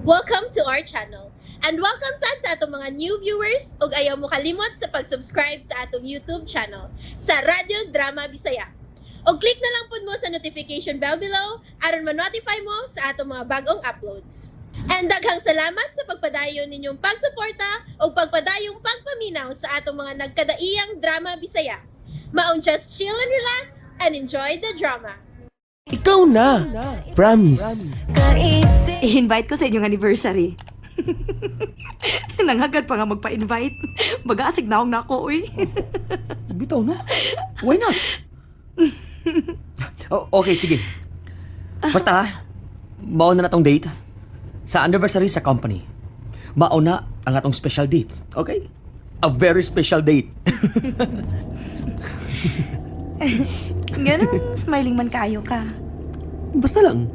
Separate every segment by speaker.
Speaker 1: Welcome to our channel. And welcome sad sa atong mga new viewers ug ayaw mo kalimot sa pag-subscribe sa atong YouTube channel sa Radyo Drama Bisaya. Og click na lang pud mo sa notification bell below aron ma-notify mo sa atong mga bagong uploads. And daghang salamat sa pagpadayon ninyong pagsuporta ug pagpadayong pagpaminaw sa atong mga nagkadaiyang drama Bisaya. Maong just chill and relax and enjoy the drama.
Speaker 2: Ikaw na. Promise.
Speaker 3: I-invite ko sa inyong anniversary. Nanghagad pa nga magpa-invite. Mag-aasig naong na ako, uy.
Speaker 2: Bitaw na. Why not? Oh, okay, sige. Basta ha, mauna na tong date. Sa anniversary sa company. Mauna ang atong special date. Okay? A very special date.
Speaker 3: Ganun, smiling man kayo ka.
Speaker 2: Basta lang.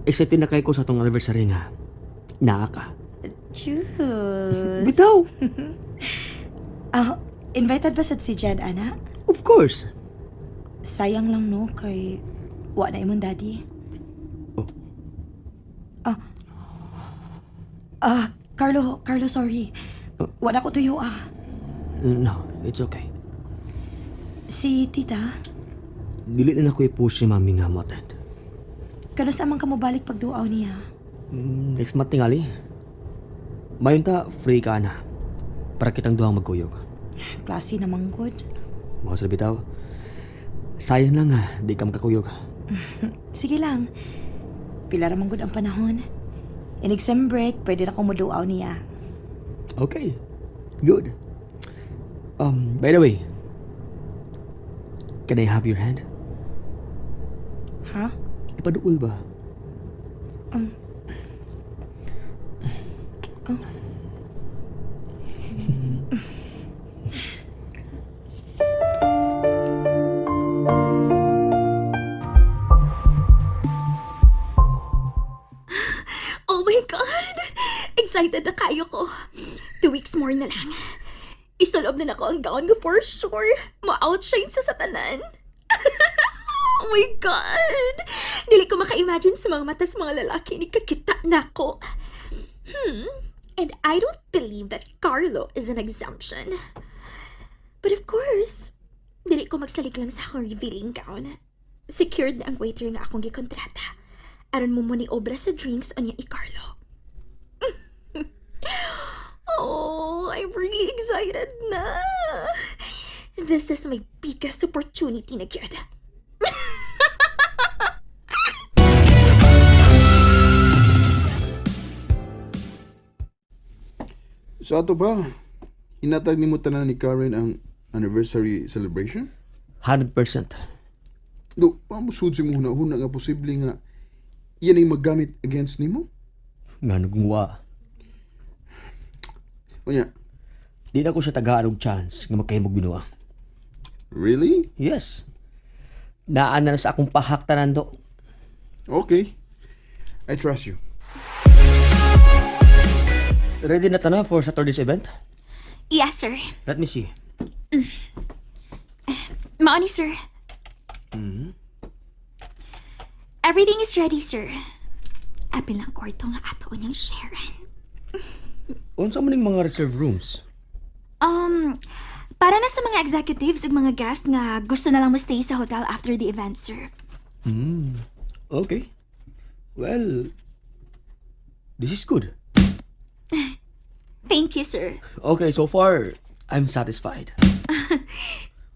Speaker 2: Excited na kayo ko sa atong anniversary nga. Naa ka.
Speaker 3: Choose.
Speaker 2: Bitaw.
Speaker 3: Ah, invited ba sad si Jed, ana?
Speaker 2: Of course.
Speaker 3: Sayang lang, no, kay wa na imong daddy.
Speaker 2: Oh.
Speaker 3: Ah. Ah, Carlo, Carlo, sorry. Wa na ko tuyo, ah.
Speaker 2: No, it's okay.
Speaker 3: Si tita,
Speaker 2: Dili na ako i-push si mami nga mo attend.
Speaker 3: kanus-a man ka mobalik pagduaw niya?
Speaker 2: Next month tingali. Mayon ta, free ka na. Para kitang duhang magkuyog.
Speaker 3: Klase namang good.
Speaker 2: Mga sa bitaw. Sayang lang ha, di ka makakuyog.
Speaker 3: Sige lang. Pila ra man gud ang panahon. In exam break, pwede na akong moduaw niya.
Speaker 2: Okay, good. By the way, can I have your hand?
Speaker 3: Ha?
Speaker 2: Ipaduol ba?
Speaker 4: Oh my God! Excited na kayo ko. 2 weeks more na lang. Isulob na nako ang gown ko for sure. Ma-outshine sa satanan. Oh my God! Dili ko maka-imagine sa mga mata sa mga lalaki ni kakita na ko. And I don't believe that Carlo is an exemption. But of course, dili ko magsalig lang sa akong revealing gown. Secured na ang waiter nga akong gikontrata. Aron mo ni obra sa drinks unya ni Carlo. Oh, I'm really excited na. This is my biggest opportunity na gyud.
Speaker 5: So ato pa, hinatag nimo tanan ni Karen ang anniversary celebration?
Speaker 2: 100%.
Speaker 5: Do, pamusud si mo huna-huna nga posible nga iyan ay maggamit against nimo?
Speaker 2: Nga nagungwa.
Speaker 5: Unya,
Speaker 2: Di na ko siya tagaan og chance nga magkahimog binuang.
Speaker 5: Really?
Speaker 2: Yes. Naa na sa akong pahak tanan do.
Speaker 5: Okay. I trust you.
Speaker 2: Ready na tanan for Saturday's event?
Speaker 4: Yes, sir.
Speaker 2: Let me see.
Speaker 4: Mao ni, sir. Everything is ready, sir. Apil ang kwarto nga ato niyang sharean.
Speaker 2: Unsa man ning mga reserve rooms?
Speaker 4: Para na sa mga executives ug mga guests nga gusto na lang mo stay sa hotel after the event, sir.
Speaker 2: Okay. Well, this is good.
Speaker 4: Thank you, sir.
Speaker 2: Okay, so far, I'm satisfied.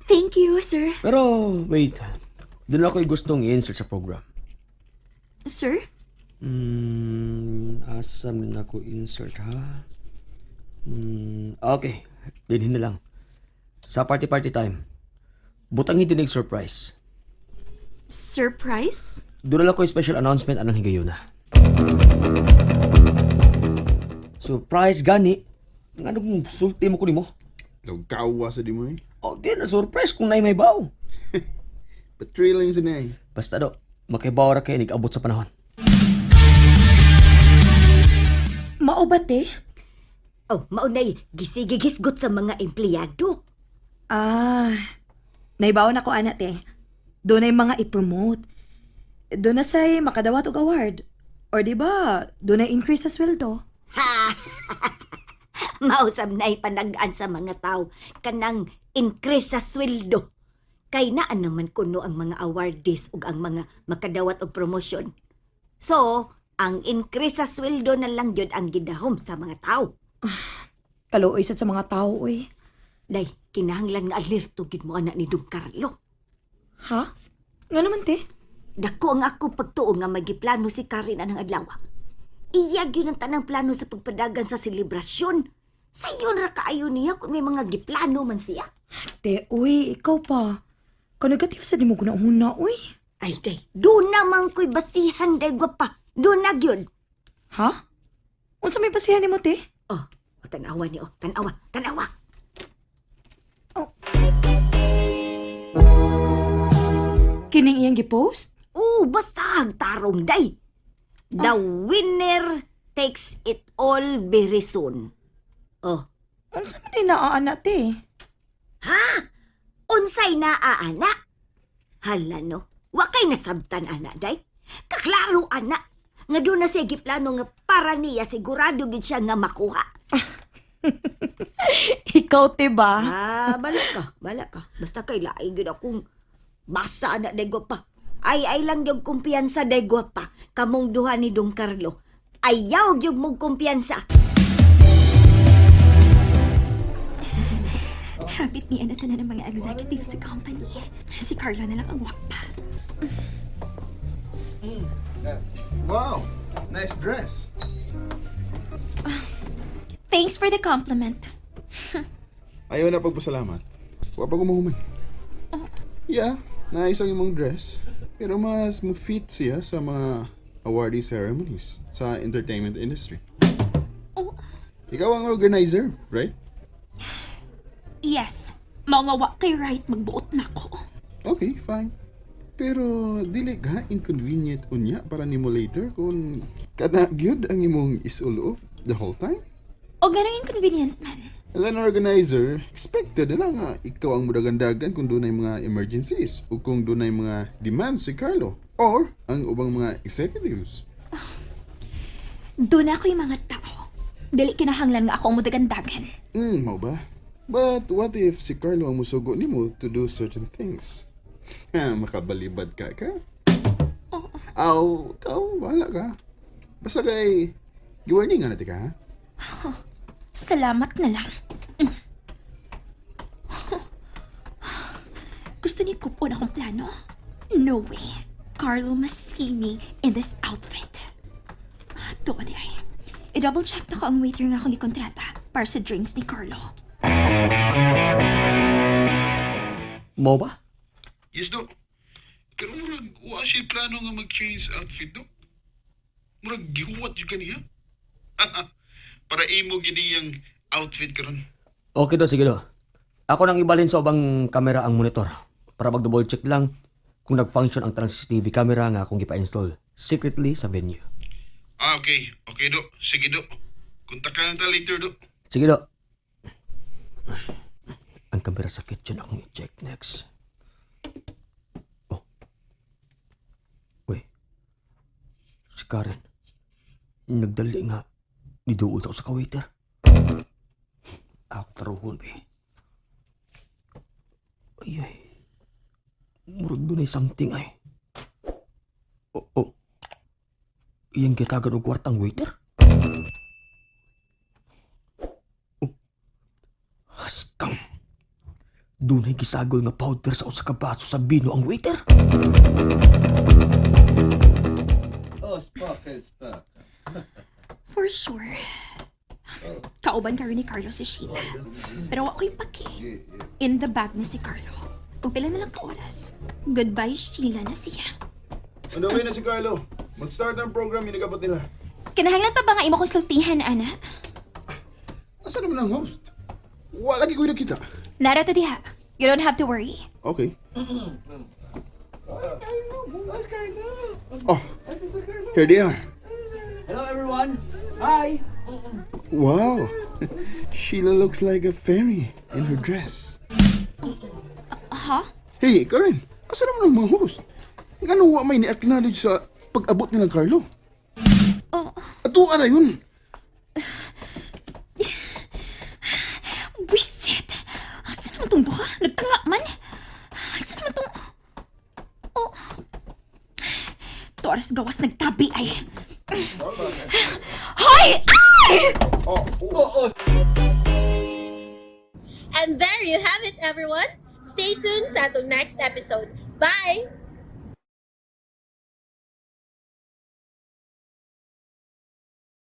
Speaker 4: Thank you, sir.
Speaker 2: Pero, wait. Doon ako'y gustong i-insert sa program.
Speaker 4: Sir?
Speaker 2: Asa man ako insert, ha? Okay. Dinhin na lang. Sa party-party time, butang hindi surprise.
Speaker 4: Surprise?
Speaker 2: Doon na lang ko special announcement anong higayuna. Surprise gani. Nga nung sulti mo ko nimo?
Speaker 5: Lawgawa sa di mo eh.
Speaker 2: Oh, di na surprise kung naay may baw.
Speaker 5: Patriling sa nay.
Speaker 2: Basta do, makibaw ra kay nag-abot sa panahon.
Speaker 3: Mao ba, te?
Speaker 6: Oh, maunay gisigigisgot sa mga empleyado.
Speaker 3: Ah, naibaon ako, ana, te. Doon ay mga i-promote. Doon na say makadawat og award. Or di ba, dunay increase sa sweldo?
Speaker 6: Ha! Mausab na ipanagaan sa mga tao kanang increase sa sweldo. Kay naa naman kuno ang mga awardees ug ang mga makadawat og promotion. So, ang increase sa sweldo na lang gyud ang gidahom sa mga tao.
Speaker 3: Kaluoy sad sa mga tao, uy.
Speaker 6: Day, kinahanglan nga alerto gid mo ana ni Don Carlo.
Speaker 3: Ha? Nga naman, te?
Speaker 6: Dako ang ako pagtuo nga magiplano si Karen anang adlaw. Iya gyud ang tanang plano sa pagpadagan sa selebrasyon. Sayon ra kaayo niya kung may mga giplano man siya.
Speaker 3: Te, uy, ikaw pa. Ka-negative sa di mo gunahuna, uy.
Speaker 6: Ay, day, doon naman ko'y basihan, day, gwapa. Doon na gyud.
Speaker 3: Ha? Unsa may basihan nimo, te?
Speaker 6: Oh, oh, tanawa ni, oh, tanawa, tanawa.
Speaker 3: Kining iyang gipost?
Speaker 6: Oh, basta ang tarong, day. The winner takes it all very soon. Oh,
Speaker 3: Unsa man din naa ana, te?
Speaker 6: Unsay naa, ana? Hala no, wa kay nasabtan, ana, day. Kaklaro, ana. Nga doon na siya giplano nga para niya sigurado gid siya nga makuha.
Speaker 3: Ikaw, te ba?
Speaker 6: Ah, bala ka, bala ka. Basta kay lain gyud akong basa ana day gwapa. Ay ay lang gyud kumpiyansa day gwapa. Kamong duha ni Don Carlo. Ayaw gyud mong kumpiyansa.
Speaker 4: Habit ni na tanan ng mga executive sa company. Si Carlo na lang ang wak pa.
Speaker 5: Wow, nice dress.
Speaker 4: Thanks for the compliment.
Speaker 5: Ayaw na pagpasalamat. Wa pa gumuhuman. Yeah, nice ang imong dress. Pero mas mo fit siya sa mga awardee ceremonies sa entertainment industry.
Speaker 4: Oh.
Speaker 5: Ikaw ang organizer, right?
Speaker 4: Yes, mao nga wa kay right magbuot na ko.
Speaker 5: Okay, fine. Pero dili ka inconvenient unya para nimo later kung kada gyud ang imong isulo the whole time.
Speaker 4: O ganang inconvenient man.
Speaker 5: And then organizer, expected na lang nga ikaw ang mudagandagan kung dunay mga emergencies o kung dunay mga demands si Carlo or ang ubang mga executives.
Speaker 4: Doon ako yung mga tao. Dili kinahanglan nga ako ang mudagandagan.
Speaker 5: Mao ba? But what if si Carlo ang musugo nimo to do certain things? Ha, makabalibad ka ka?
Speaker 4: Oo.
Speaker 5: Aw, ikaw, bahala ka. Basta kay, gi-warning nga natin ka, ha?
Speaker 4: Salamat na lang. Gusto ni Kupon akong plano? No way. Carlo must see me in this outfit. Tuod ay. I-double check na ko ang waiter nga akong gikontrata para sa drinks ni Carlo.
Speaker 2: Mao ba?
Speaker 5: Yes, do. Pero murag, wa siya plano nga mag-change outfit, do. Murag, gihuwat yun kaniya. Para imo gini yung outfit karon.
Speaker 2: Okay do, sige do. Ako nang ibalin sa ubang kamera ang monitor para mag-double check lang kung nag-function ang tanang CCTV camera nga akong gipa-install secretly sa venue.
Speaker 5: Ah, okay. Okay, do. Sige, do. Kontak ka na ta later, do.
Speaker 2: Sige do. Ang kamera sa kitchen akong i-check next. Oh. Uy. Si Karen. Nagdali nga. Niduol sa usa ka waiter. Ako taruhon, be. Ay, ay. Murag dunay something, ay. Oh, oh. Iyang gitagan og kwartang waiter? Haskang. Dunay gisagol nga powder sa usa ka baso sa bino ang waiter.
Speaker 7: Oh, Spock is Spock.
Speaker 4: For sure. Kauban karon ni Carlo si Sheila. Pero wa ko'y paki. In the bag na si Carlo. Ug pila na lang ka oras. Goodbye, Sheila na siya.
Speaker 5: On the way na si Carlo. Mag-start ang program, inigabot nila.
Speaker 4: Kinahanglan pa ba nga imo konsultihan, ana?
Speaker 5: Asa naman ang host? Wala lagi ko nakita.
Speaker 4: Nara to diha. You don't have to worry.
Speaker 5: Okay. Oh, here they are.
Speaker 2: Hello everyone. Hi.
Speaker 5: Wow. Sheila looks like a fairy in her dress.
Speaker 4: Ha?
Speaker 5: Hey, Karen, asa naman ang mga host? Ngano wa may ni-acknowledge sa pag-abot nilang Carlo? Tuwa na yun.
Speaker 4: Wisit! Asa naman tong duha? Nagtanga man? Asa naman tong... Oh. Torres gawas nagtabi ay. Hoy! Ay!
Speaker 5: Oh, oh.
Speaker 1: And there you have it, everyone. Stay tuned sa atong next episode. Bye!